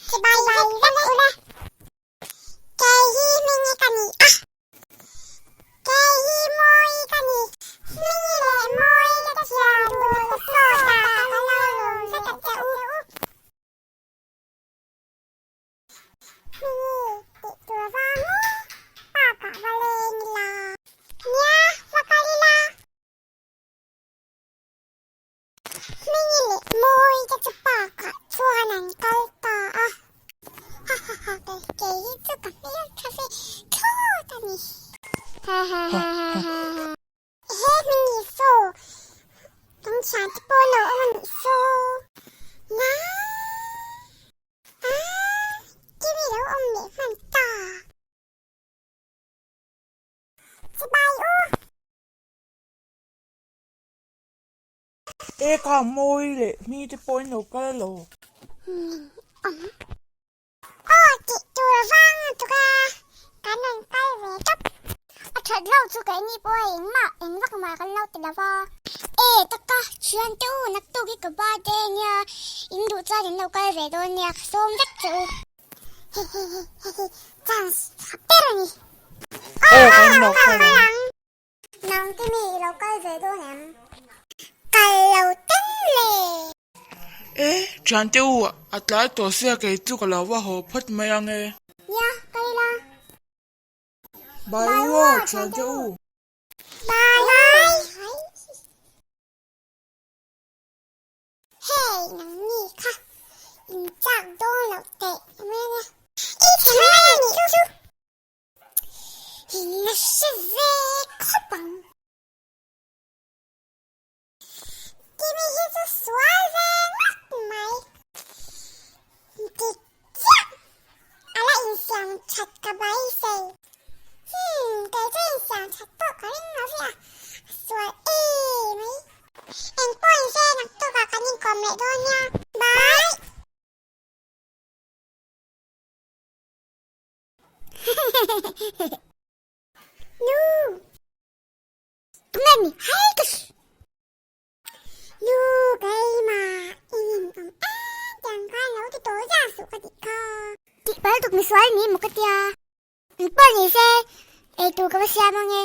Chibai vek ule. Kei hi Hmingi ka ni a. Kei hi Mawi ka ni. Hmingi leh Mawi te thian tur te sawta kan lo lawm vek a che u. Hmingi tih tur vang e, park ah va leng ila. Nia, va kal ila. Hmingi leh Mawi te chu park ah chuan an kal ta a. Ha ha ha, kei hi chu ka hmel tha ve thlawt a ni. Ha ha ha ha ha. He Hmingi saw kan thian te pawh lo awm a nih saw. Na a, Kimi lo awm leh hman ta. Chibai u. E ka mawi leh mi te pawh in lo kal lo. Min awm. Aw tih tur vang a tuk a, kan rawn kal ve tawp. A that lo chu keini pawh hei engmah eng vak mah kan lo ti lo va. E taka thian te u naktuk hi ka birthday ania in duh chuan in lo kal ve dawn nia ka sawm vek che u. Hehehe chance tha ber a ni. Aw kan lo kal ang. Nang te mi i lo kal ve dawn em? Kal lo ten le! E, thian te u, a tlai tawh sia kei chu ka lo va haw phawt mai ang e. Nia, kal ila. Bye u aw, thian te u. Bye! Hei, nang ni kha in chak dawn loh teh mai ania. I chhe mai a nih chu. In la hre ve khawp ang. Kimi hi chu sual ve ngawt mai. Dik chiah. A la insiam that ka beisei. Hmm, kei chu insiam that pawh ka ring lo ve a, a sual emai. Engpawh inse naktukah kan inkawm leh dawn nia. Bye. Nu! Tunge mi hai ka hri? Nu keimah i nin awm em tiang khan lo ti tawh zia suh ka tih kha. Tih pal tuk misual ni maw ka tia. Engpawh ni se eitur ka va siam ange.